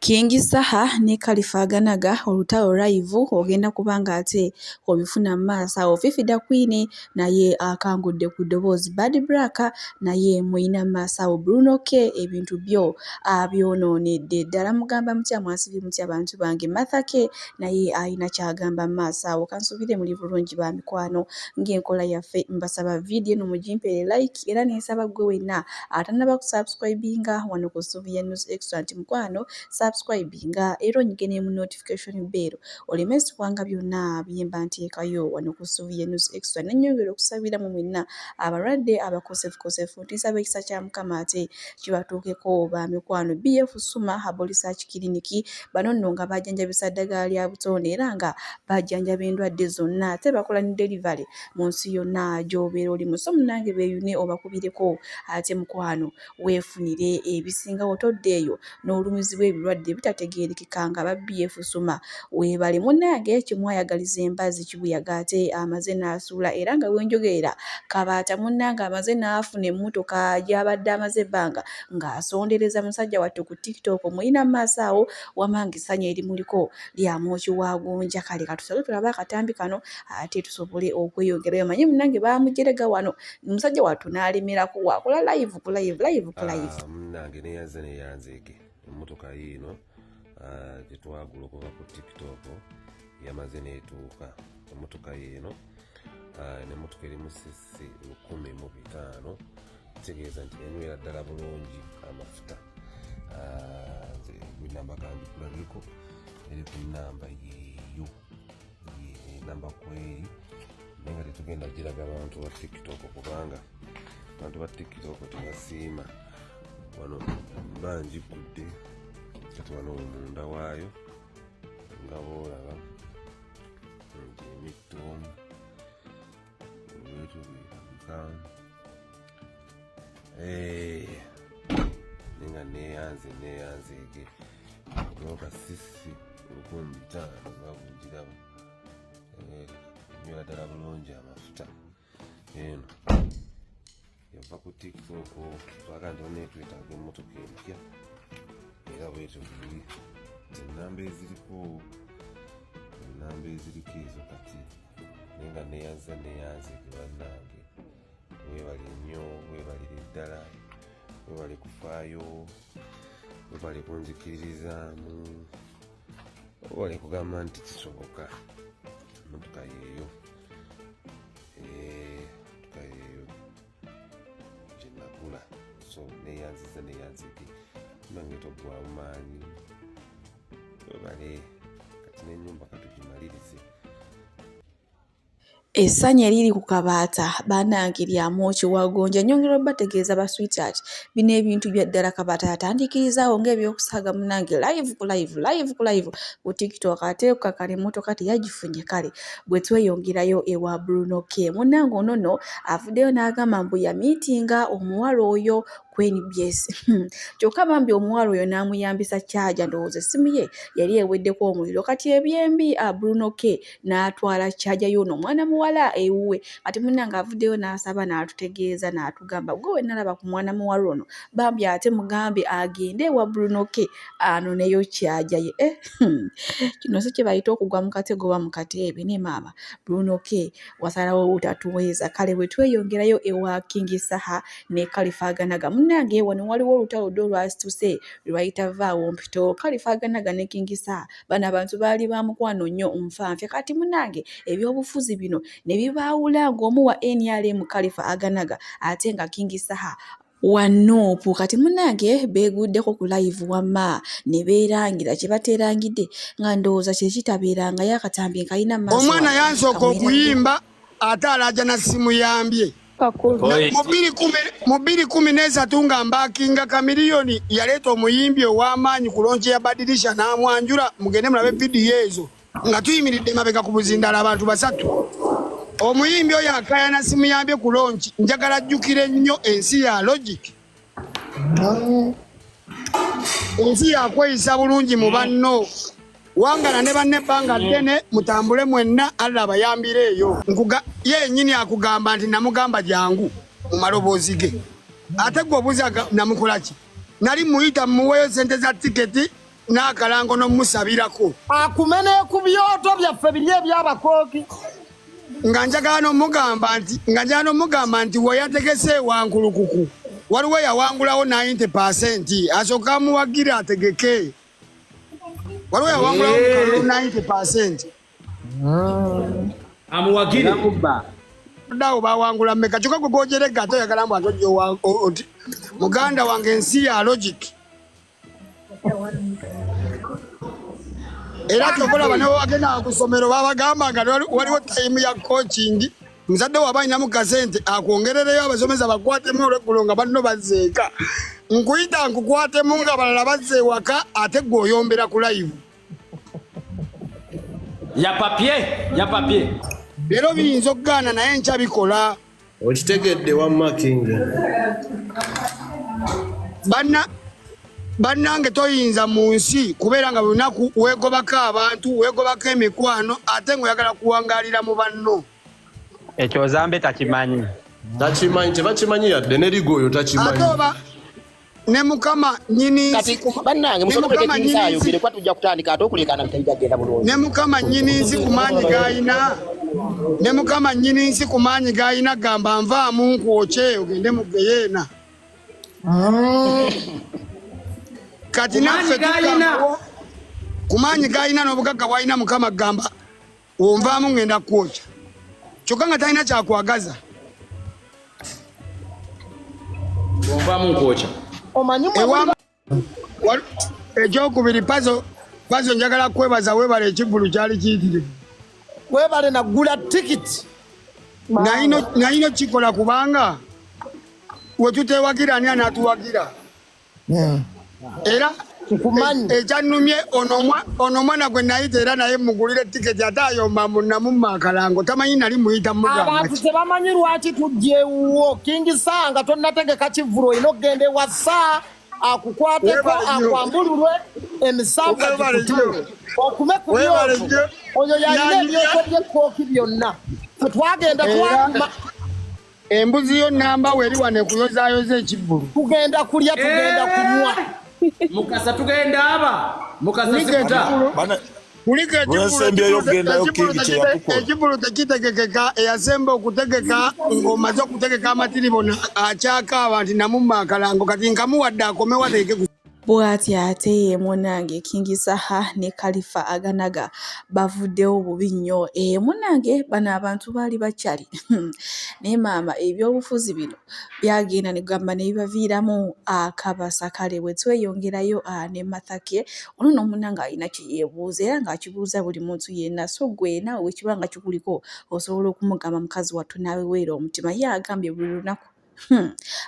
King Saha ne Khalifah Aganaga olutalo live ogenda kuba ng'ate obifuna mu maaso awo. Fifi Da Queen naye akangudde ku ddoboozi. Bad Black naye muyina mu maaso awo. Bruno K ebintu byo abyonoonedde ddala. Mugamba mutya mwasibye mutya bantu bange. Martha K naye alina ky'agamba mu maaso awo. Kansuubire muli bulungi ba mikwano ng'enkola yaffe. Mbasaba vidiyo eno mugimpeere like era ne nsaba ggwe wenna atannaba kusubscribinga wano ku Sylvia News Extra nti mukwano subscribinga era onyige ne mu notification bell oleme sibwanga byonna byemba nteekayo wano ku Sylvia News Extra. Nennyongera okusabira mu mwenna abalwadde abakosefukosefu nti nsaba ekisa kya Mukama ate kibatuukeko ba mikwano. BF Suma Herbal Research Clinic bano nno nga bajjanjabisa ddagala lya butonde era nga bajjanjaba endwadde zonna ate bakola ne delivery mu nsi yonna gy'obeera olimu. So munnange beeyune obakubireko ate mukwano weefunire ebisingawo todda eyo n'olumizibwa ebirwadde ebitategeerekeka nga aba BF Suma weebale. Munnange kimwayagaliza embazzi kibuyaga ate amaze n'asuula era nga we njogerera Kabaata munnange amaze n'afuna emmotoka gy'abadde amaze ebbanga ng'asondereza musajja wattu ku TikTok omulina mu maaso awo wamma ng'essanyu erimuliko lya mwoki wa gonja. Kale katusabe tulabe akatambi kano ate tusobole okweyongerayo. Omanyi munnange baamujerega wano musajja wattu n'alemerako wakola live ku live live ku live. Ah, munnange neyanze neyanzeege emmotoka yiino ah, gye twagula okuva ku tiktok yamaze neetuuka emmotoka yiino ah, nemmotoka erimu sisi 1500 kitegeeza nti enywera ddala bulungi amafuta namba kangikulabireko eri ku namba yeeyo enamba kweri naye nga tetugenda giraga bantu ba tiktok kubanga abantu ba tiktok tebasiima wano mba njigudde kati wano munda waayo nga boolaba nti emitto bwetyo bwerabika eh, naye nga neyanze neyanzeege oka sisi 1500 nga bwogiraba eh, nywera ddala bulungi amafuta eno yava ku tiktok twaga nti onaye twetaaga emmotoka empya era bwetyo buli enamba eziriko enamba eziriko ezo kati naye nga neyanza neyanzege bannange webale nnyo webalire ddala webale kufaayo webale kunzikiririzaamu webale kugamba nti kisoboka emotoka yeeyo emotoka eh, yeeyo gyenagula so neyanziza neyanzige nange toggwamu maanyi webale kati nenyumba katugimalirize. Essanyu eriri ku Kabaata bannange lya mwoki wa gonja. Nnyongera obbategeeza ba sweetheart bino ebintu bya ddala Kabaata yatandiikirizaawo ng'ebyokusaaga munnange live ku live, live ku live ku TikTok ate kaakano emmotoka teyagifunye kale bwe tweyongerayo ewa Bruno K. Munnange ono nno avuddeyo n'agamba mbu yamiitinga omuwala oyo ku nbs kyokka bambi omuwala oyo n'amuyambisa caaja ndowooza essimu ye yali eweddeko omuliro kati ebyembi ah, Bruno K n'atwala caaja y'ono omwana muwala ewuwe kati munnange avuddeyo n'asaba n'atutegeeza n'atugamba gwe we nalaba ku mwana muwala ono bambi ate mugambe agende ewa Bruno K anoneyo caaja ye eh, kino si kye bayita okugwa mu katego oba mu kateebe ne maama Bruno K wasalawo obutatuweeza kale bwe tweyongerayo ewa King Saha ne Kalifa Aganaga munnange wano waliwo olutalo ddo olwasituse lwe bayita vaawo mpito Kalifa Aganaga ne King Saha bano abantu baali ba mukwano nnyo nfanfe kati munnange ebyobufuzi bino ne bibaawula ng'omu wa NRM Kalifa Aganaga ate nga King Saha wa Nuupu kati munnange beeguddeko ku live wamma ne beerangira kye bateerangidde nga ndowooza kye kitabeerangayo akatambi nkalina mu maaso Omwana yansooka okuyimba ate alaja na simu yambye mu 2013 nga mbakinga Kamiliyoni yaleeta omuyimbi ow'amaanyi ku lonki ya Badirisha n'amwanjula mugende mulabe vidiyo ezo nga tuyimiridde mabega ku buzindala abantu basatu omuyimbi oyo akayana simuyambye ku lonki njagala ajjukire nnyo ensi ya logic ensi yakweyisa bulungi mu banno wangala ne banne ebbanga ddene mutambule mwenna allah abayambire eyo ye yennyini akugamba nti namugamba jangu mu maloboozi ge ate gwe obuuza namukola ki nali muyita muweeyo sente za tiketi. N'akalango n'omusabirako. Akume ne ku byoto byaffe biri ebyabakooki. Nga njagala n'omugamba nti weyategese ewankulukuku waliwo yawangulawo 90%, asooka amuwagira ategeke. Waliwo yawangulawo mu kalulu 90%. Amuwagire. Ddawo bawangula mmeka? Kyokka gwe gwojerega ate oyagala mbu ate ojja oti muganda wange, ensi ya logic. Era kyokolaba newagenda ku ssomero babagamba nga waliwo time ya coaching. Muzadde waba alinamu kasente akwongerereyo abasomesa bakwatemu olweggulo nga banno bazzeeka. Nkuyita nkukwatemu nga balala bazze ewaka, ate gwe oyombera ku live. Ya papier, ya papier. Leero biyinza okugaana, naye enkya bikola. Okitegedde wamma King. Banna bannange, toyinza mu nsi kubeera nga buli lunaku weegobako abantu, weegobako emikwano, ate ng'oyagala kuwangaalira mu banno. Ekyo Ozambe takimanyi. Takimanyi, tebakimanyi yadde nerigo oyo takimanyi. Ate oba ne Mukama nyini Kati nsi bannange ne musobola Mukama kuleka nyini King Saha nsi ayogere, kuba tujja kutandika ate okulekana bitajja kugenda bulungi. Ne Mukama nyini nsi ku maanyi g'ayina, ne Mukama nyini nsi ku maanyi g'ayina gamba nvaamu nkwokye ogende mu geyeena. Kati Ku maanyi naffe g'ayina. tugambawo ku maanyi g'ayina n'obugagga bw'alina, Mukama gamba onvaamu ngenda kwokya, kyokka nga talina kyakwagaza. Onvaamu nkwokya. Omanyi mwe Ewa ekyokubiri, Pazo, Pazo, njagala kwebaza, weebala, ekivvulu kyali kiyitirivu. Webale nagula tikiti. Nalina okukikola kubanga wetutewagira ani anaatuwagira? Era Nkumanyi. Ekyannumye ono omwana gwe nayita era naye mugulire tiketi, ate ayomba mbu namumma akalango, tamanyi nali muyita mugamba Abantu ki. tebamanyi lwaki tujja ewuwo, King Saha, nga tonnategeka kivvulu olina okugenda ewasa akukwateko, Weebale nnyo. akwambululwe emisanvu, Weebale agikutule, nnyo. okume ku Weebale byoto. nnyo. Oyo yalina ebyoto by'ekkooki byonna, fe twagenda twakuma. Embuzi yo namba weri wano ekuyozaayoza ekivvulu. Tugenda kulya, tugenda kunywa. Mukasa tugenda aba mukasa Kuliko sikuta. ekivvulu. Bana Kuliko ekivvulu. lwensembyeyo okugendayo Ekivvulu King kye yatukola. Ekivvulu tekitegekeka. Eyasemba okutegeka ng'omaze okutegeka amatiribona akyakaaba nti namumma akalango, kati nkamuwadde akomewo ategeke ku Bw'ati ate ye munnange King Saha ne Khalifa Aganaga bavuddewo bubi nnyo. Ee munnange, bano abantu baali bakyali naye maama ebyobufuzi bino byagenda ne gamba ne bibaviiramu akabasa. Kale bwe tweyongerayo ne Martha K, ono nno munnange alina kye yeebuuza era ng'akibuuza buli muntu yenna. So ggwe naawe bwe kiba nga kikuliko osobola okumugamba mukazi wattu n'aweweera omutima. Ye agambye buli lunaku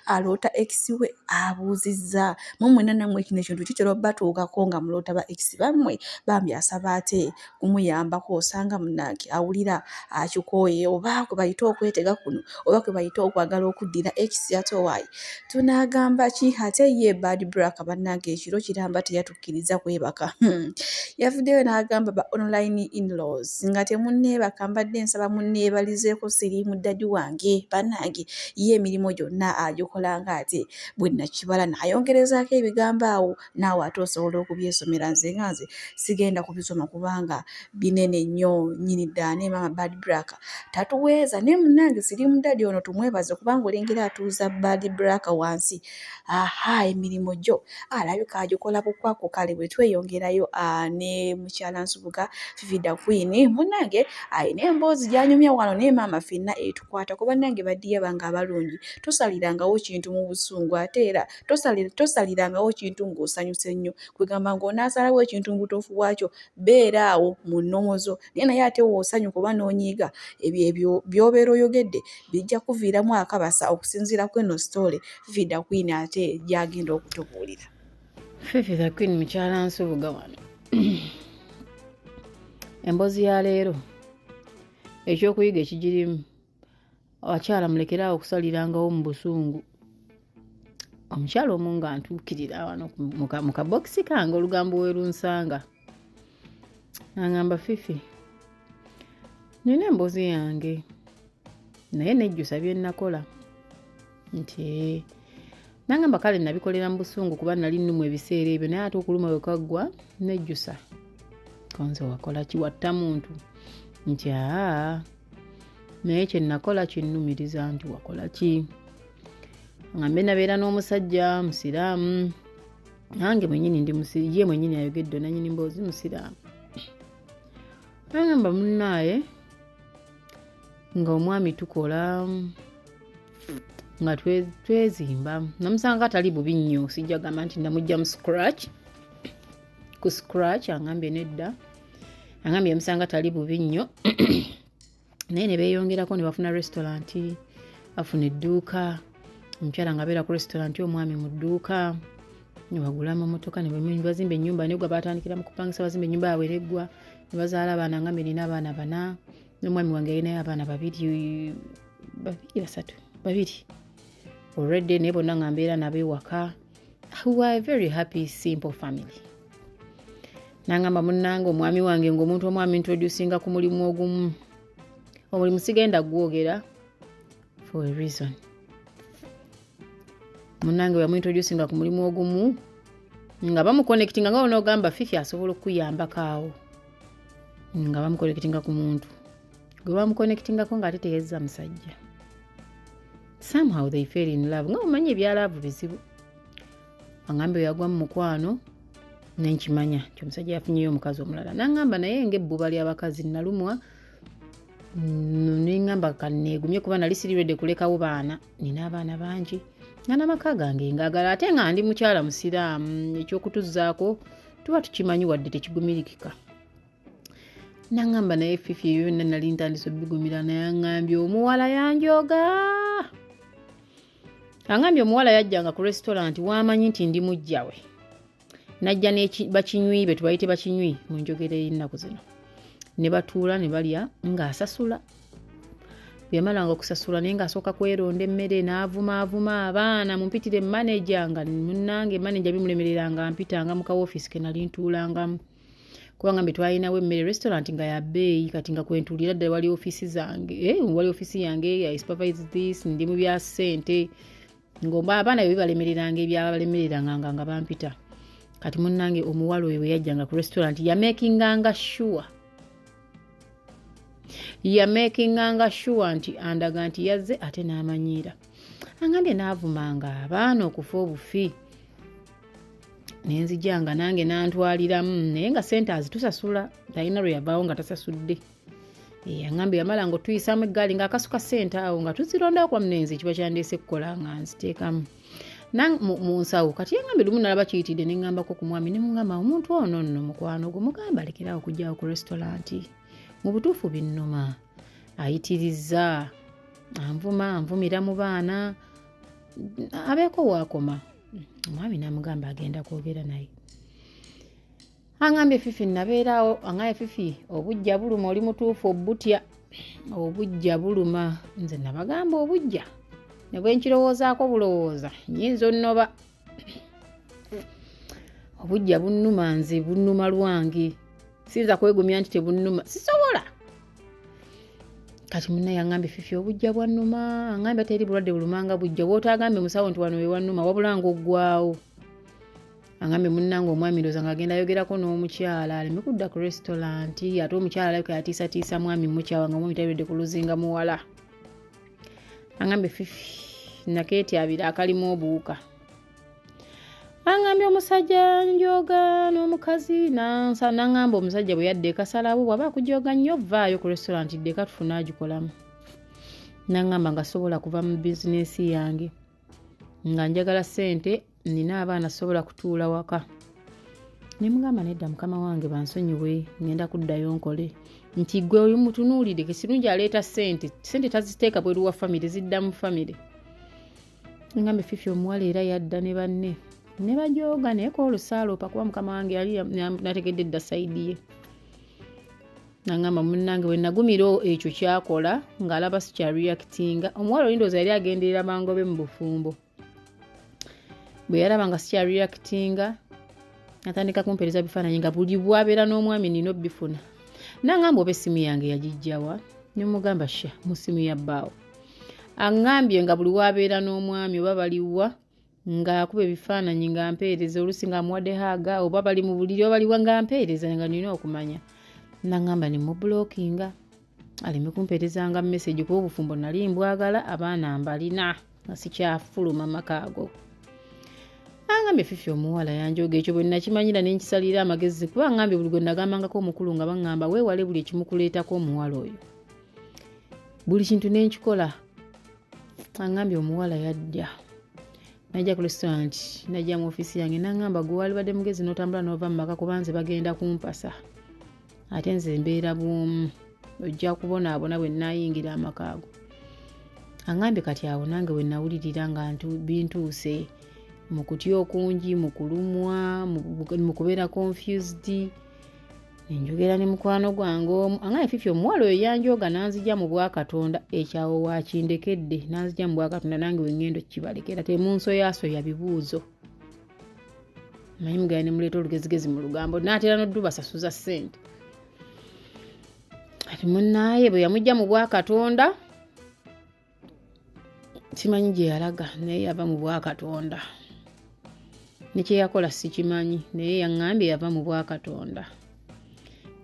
aloota ex we abuuzizza mu mwenna nammwe kino ekintu kitera obbatuukako nga muloota ba ex bammwe. Bambi asaba ate kumuyambako, osanga munnange awulira akikooye oba kwe bayita okwetega kuno oba kwe bayita okwagala okuddira ex, ate owaaye tunaagamba ki? Ate ye Bad Black bannange ekiro kiramba teyatukkiriza kwebaka. Yavuddeyo n'agamba ba online in-laws nga temunneebaka, mbadde nsaba munneebalizeeko siriimu daddy wange. Bannange ye emirimu gyonna agikola nga ate bwe nakibala n'ayongerezaako ebigambo awo, naawe ate osobola okubyesomera. Nze nga nze sigenda kubisoma kubanga binene nnyo nnyini ddala. Naye maama Bad Black tatuweeza, naye munnange siriimu daddy ono tumwebaze kubanga olengera atuuza Bad Black wansi, aha, emirimu gyo alabika agikola bukwako. Kale bwe tweyongerayo ne mukyala Nsubuga Fifi da Queen, munnange alina emboozi gy'anyumya wano naye maama ffenna etukwatako. Bannange baddiya bange abalungi, tosalirangawo kintu mu busungu, ate era tosalirangawo kintu ng'osanyuse nnyo. Kwegamba ng'onaasalawo ekintu mu butuufu bwakyo, beera awo mu nnomozo naye ate w'osanyuka oba n'onyiiga, ebyo ebyo by'obeera oyogedde bijja kuviiramu akabasa okusinziira ku eno story Fifi da Queen ate gy'agenda okutubuulira. Fifi the Queen, mukyala Nsubuga wano. Emboozi ya leero, ekyokuyiga ekigirimu, abakyala mulekeraawo okusalirangawo mu busungu. Omukyala omu nga ntuukirira wano mu kabokisi kange olugambo werunsanga, aŋŋamba, "Fifi, nina emboozi yange naye nejjusa bye nakola," nti, "Ee." Nangamba kale nabikolera mu busungu kuba nali nnumwa ebiseera ebyo, naye ate okuluma bwe kaggwa nejjusa. Konze wakola ki, watta muntu? Nti aa, naye kye nakola kinnumiriza nti wakola ki. Ngambe nabeera n'omusajja musiraamu, nange mwenyini ndi ye mwenyini ayogedde nanyini mboozi musiraamu. Nangamba munnaaye nga omwami tukola nga twezimba, namusanga atali bubi nnyo, sijja gamba nti namujja mu scratch ku scratch, angambye nedda, angambye yamusanga tali bubi nnyo, naye ne beeyongerako ne bafuna restaurant, bafuna edduuka, omukyala nga abeera ku restaurant, omwami mu dduuka, ne bagula amamotoka, ne bazimba ennyumba negwa, batandikira mu kupangisa, bazimba ennyumba yaabwe neggwa, ne bazaala abaana. Ngambye nina abaana bana, n'omwami wange yalinayo abaana babiri, babiri, basatu, babiri already, naye bonna nga mbeera nabo ewaka. We were a very happy simple family. Nangamba munnange omwami wange ng'omuntu omwami introducinga ku mulimu ogumu, omulimu sigenda gwogera for a reason. Munnange yamuintroducinga ku mulimu ogumu nga bamuconnectinga, nga onoogamba Fifi asobola okukuyambako awo, nga bamuconnectinga ku muntu gwe bamuconnectingako ng'ate teyezza musajja. Somehow they fell in love, nga omanyi ebya love bizibu. Angambye yagwa mu mukwano, nenkimanya nti omusajja yafunyeyo omukazi omulala. Naŋŋamba naye ng'ebbuba ly'abakazi nalumwa, neŋŋamba kaneegumye kuba nali siriredde kulekawo baana, nina abaana bangi nga n'amaka gange ngaagala, ate nga ndi mukyala musiraamu, ekyokutuzzaako tuba tukimanyi wadde tekigumirikika. Naŋŋamba naye Fifi ebyo byonna nali ntandise obigumira, naye aŋŋambye omuwala yanjoga. Aŋŋambye omuwala yajjanga ku restaurant, waamanyi nti ndi mujjawe, najja bakinywi be tubayite bakinywi mu njogera ey'ennaku zino, ne batuula ne balya ng'asasula. Bwe yamalanga okusasula, naye ng'asooka kweronda emmere n'avumaavuma abaana, mumpitire maneja, nga munnange maneja bimulemerera nga mpitanga mu kawofiisi ke nali ntuulangamu, kubanga mbe twalinawo emmere restaurant nga ya bbeeyi. Kati nga kwentuulira ddala wali ofiisi zange, wali ofiisi yange, I supervise this, ndi mu bya ssente, ng'omba abaana bwe bibalemereranga ebyabalemereranga nga bampita. Kati munnange omuwala oyo bwe yajjanga ku restaurant, yamakinganga sure nti andaga nti yazze, ate n'amanyiira. Angambye n'avumanga abaana okufa obufi, nenzijanga nange nantwaliramu, naye nga sente azitusasula, talina lwe yavaawo nga tasasudde. Aŋŋambye yamala nga otuyisaamu eggaali ng'akasuka ssente awo nga tuzirondawo, kuba munenzi kiba kyandeese kukola nga nziteekamu mu nsawo. Kati yaŋŋambye lumu nalaba kiyitidde, ne ŋŋambako ku mwami, ne muŋŋamba omuntu ono nno mukwano gwe, mugamba alekerawo okujjawo ku restaurant, mu butuufu binnuma, ayitiriza, anvuma, anvumira mu baana, abeeko waakoma. Omwami n'amugamba agenda kwogera naye. Aŋambye Fifi nabeeraawo, aŋambye Fifi obujja buluma, oli mutuufu, obutya obujja buluma. Nze nabagamba obujja ne bwe nkirowoozaako bulowooza nyinza onnoba, obujja bunnuma, nze bunnuma lwange, siyinza kwegumya nti tebunnuma, sisobola. Kati munna yaŋŋambye Fifi obujja bwannuma, aŋŋambye teri bulwadde bulumanga bujja, bw'otaagambye musawo nti wano we wannuma, wabula ng'oggwawo. Aŋŋambye munnange omwami ndowooza ng'agenda ayogerako n'omukyala aleme kudda ku restaurant, ate omukyala alabika yatiisatiisa mwami mukyawa nga mwami tabiredde ku luzinga muwala. Aŋŋambye Fifi nakeetyabira akalimu obuwuka. Aŋŋambye omusajja njoga n'omukazi naŋŋamba omusajja bwe yadda ekasalawo, bw'aba akujoga nnyo vaayo ku restaurant ddeka tufune agikolamu. Naŋŋamba nga sobola kuva mu bizinesi yange, nga njagala ssente, nina abaana, sobola kutuula waka. Ne mugamba nedda mukama wange bansonyiwe, ngenda kuddayo nkole. Nti gwe oyo mutunuulire kesirungi aleeta ssente, ssente taziteeka bweru wa famire, zidda mu famire. Ngambe Fifi omuwala era yadda ne banne ne bajooga, naye ko olusaaloopa kuba mukama wange yali nategedde dda side ye. Nangamba munnange bwe nagumira ekyo kyakola ng'alaba sikyareactinga, omuwala oli ndowooza yali agenderera bangobe mu bufumbo. Bwe yalaba nga sikyareactinga, atandika kumpeereza bifaananyi nga buli bwabeera n'omwami nina obbifuna. Nangamba oba essimu yange yagijjawa, ne mugamba sha mu ssimu ya bbaawo. Aŋŋambye nga buli wabeera n'omwami oba baliwa Ng'akuba ebifaananyi nga mpeereza oluusi ng'amuwadde haaga oba bali mu buliri oba baliwa nga mpeereza nga nina okumanya. Naŋŋamba ne mubulookinga aleme kumpeerezanga message kuba obufumbo nali mbwagala abaana mbalina nga sikyafuluma maka ago. Angambye Fifi omuwala yanjooga ekyo bwe nakimanyira ne nkisalira amagezi kuba angambye buli gwe nagambangako omukulu nga baŋŋamba weewale buli ekimukuleetako omuwala oyo. Buli kintu ne nkikola. Angambye omuwala yajja najja ku restaurant najja mu ofiisi yange n'aŋŋamba gwe walibadde mugezi n'otambula n'ova mu maka kuba nze bagenda kumpasa ate nze mbeera bw'omu ojja kubonaabona bwe nnaayingira amaka ago. Angambye kati awo nange we nawulirira nga bintuuse mu kutya okungi, mu kulumwa, mu kubeera confused. Nenjogera ne mukwano gwange omu angambye Fifi omuwala oyo yanjooga n'anzigya mu bwakatonda ekyawo wakindekedde n'anzigya mu bwakatonda nange we ŋŋenda okukibalekera temunsoyaasoya bibuuzo. Manyi mugenda ne muleeta olugezigezi mu lugambo n'atera n'oddubasasuza ssente. Kati munnaaye bwe yamugya mu bwakatonda simanyi gye yalaga naye yava mu bwakatonda ne kye yakola sikimanyi naye yaŋŋambye yava mu bwakatonda.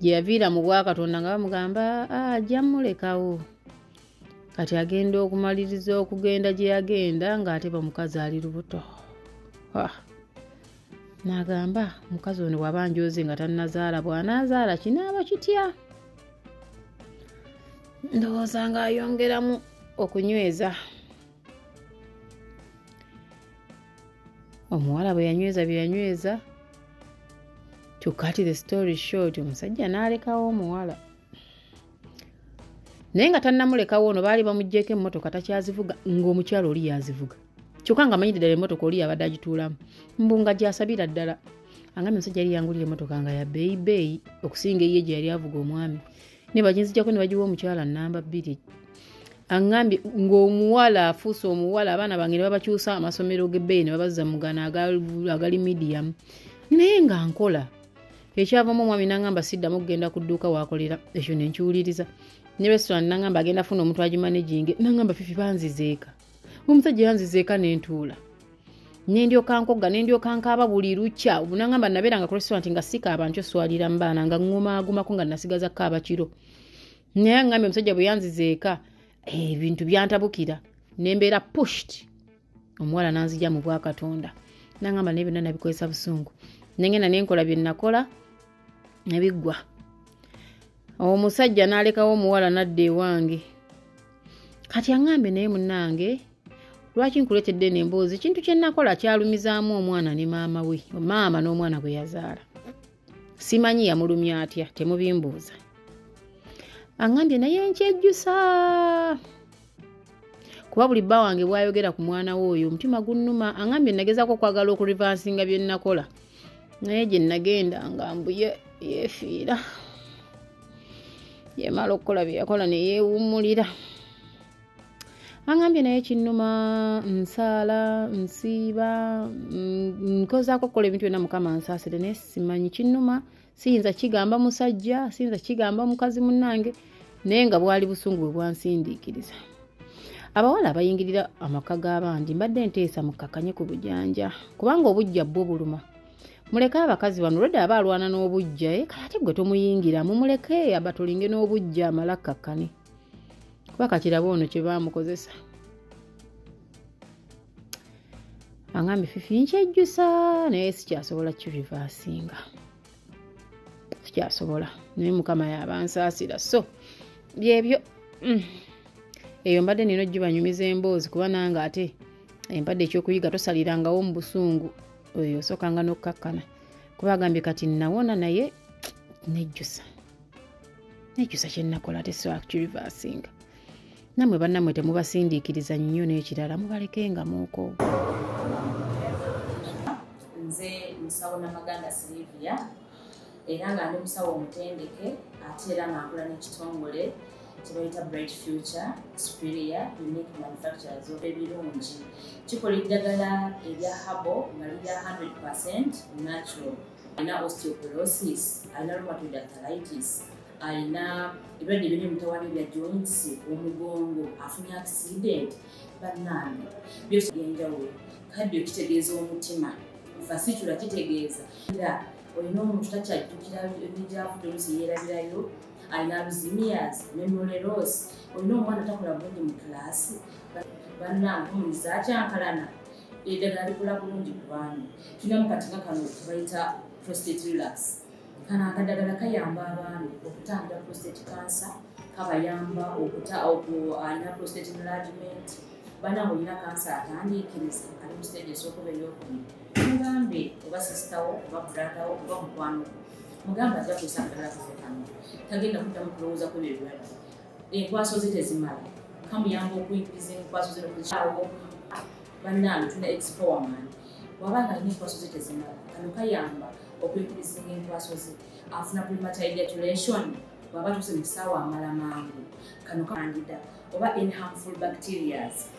Gye yaviira mu bwakatonda nga bamugamba ajja mmulekawo. Kati agenda okumaliriza okugenda gye yagenda ng'ate bamukazi ali lubuto. N'agamba omukazi ono bw'aba njoze nga tannazaala bw'anaazaala kinaaba kitya? Ndowooza ng'ayongeramu okunyweza. Omuwala bwe yanyweza bye yanyweza, to cut the story short, omusajja n'alekawo omuwala. Naye nga tannamulekawo ono baali bamuggyeko emmotoka takyazivuga ng'omukyala oli yazivuga. Kyokka ng'amanyidde ddala emmotoka oli yabadde agituulamu. Mbu nga gy'asabira ddala. Angambye omusajja yali yangulira emmotoka nga ya bbeeyi bbeeyi okusinga eyiye gye yali avuga omwami. Ne baginzigyako ne bagiwa omukyala nnamba 2. Angambye ng'omuwala afuuse omuwala abaana bange ne babakyusa amasomero g'ebbeeyi ne babazza mu gano agali medium. Naye nga nkola. Ekyavamu omwami n'angamba siddamu okugenda ku dduuka w'akolera ekyo ne nkiwuliriza. Ne restaurant n'angamba agenda afuna omuntu agimanaginge n'angamba Fifi banzizeeka. Omusajja yanzizeeka ne ntuula. Ne ndyoka nkogga ne ndyoka nkaaba buli lukya. N'angamba nabeeranga ku restaurant nga sikaaba nkyoswalira mu baana nga ŋŋumaagumako nga nasigaza kukaaba kiro. Naye angambye omusajja bwe yanzizeeka ebintu byantabukira ne mbeera pushed. Omuwala n'anzigya mu bwakatonda. N'angamba naye byonna nabikozesa busungu. Ne ngenda ne nkola bye nakola ne biggwa. Omusajja n'alekawo omuwala n'adda ewange. Kati aŋŋambye naye munnange lwaki nkuleetedde eno emboozi? Ekintu kye nakola kyalumizaamu omwana ne maama we, maama n'omwana gwe yazaala. Simanyi yamulumya atya, temubimbuuza. Aŋŋambye naye nkyejjusa. Kuba buli bba wange bw'ayogera ku mwana we oyo omutima gunnuma. Aŋŋambye nagezaako okwagala okurivansinga bye nakola. Naye gye nagenda nga mbuye yeefiira. Yemala okukola bye yakola ne yeewummulira. Aŋŋambye naye kinnuma, nsaala, nsiiba, nkozaako okukola ebintu byonna Mukama ansaasire naye simanyi kinnuma. Siyinza kigamba musajja, siyinza kigamba mukazi munnange, naye nga bwali busungu bwe bwansindiikiriza. Abawala abayingirira amaka g'abandi mbadde nteesa mukkakanye ku bujanja kubanga obujja bwo buluma. Muleke abakazi bano lwedda aba alwana n'obujja, kale ate gwe tomuyingira mumuleke abatulinge n'obujja amale akkakkane. Kuba kakiraba ono kye baamukozesa. Angambye Fifi nkyejjusa naye sikyasobola kirivaasinga. Sikyasobola naye Mukama y'abansaasira. So byebyo. Eyo mbadde nina ogibanyumiza emboozi kuba nange ate empadde ekyokuyiga tosalirangawo mu busungu oyo osookanga n'okukkakkana. Kuba agambye kati nawona naye nejjusa. Nejjusa kye nakola ate so akirivasinga. Nammwe bannammwe temubasindiikiriza nnyo n'ekirala mubalekengamuuko. Nze musawo Namaganda Sylvia era nga ndi musawo omutendeke ate era nga nkola n'ekitongole kye bayita Bright Future Superior Unique Manufacturers of ebirungi. Kikola eddagala erya herbal nga lirya 100% natural. Alina osteoporosis, alina rheumatoid arthritis, Alina ebirwadde ebiri emutawaana ebya joints, omugongo, afunye accident, bannange, byose byenjawulo. Kaddi okitegeeza omutima, fasicula kitegeeza era olina omuntu takyajjukira negyavudde, oluusi yeerabirayo, alina Alzheimer's, memory loss, olina omwana takola bulungi mu kilaasi, bannange, omulizi akyankalana, eddagala likola bulungi ku baami. Tulinamu kati nga kano kebayita prostate relax. Kano akadagala kayamba abaami okutangira prostate cancer, kabayamba okuta alina prostate enlargement. Bannange, olina kansa atandiikiriza, ali mu stage esooka oba eyokubiri, mugambe oba sister wo oba brother wo oba mukwano gwo, mugambe ajja kukozesa akadagala kaffe kano, tagenda kuddamu kulowooza ku ebyo ebirwadde. Enkwaso ze tezimala, kamuyamba okuyigiriza enkwaso ze nokuzikyawo. Bannange, tulina expowerman, bw'aba nga alina enkwaso ze tezimala, kano kayamba okuyigirizinga enkwaso ze. Afuna premature ejaculation, bw'aba tuuse mu kisaawa amala mangu, kano candida oba any harmful bacterias.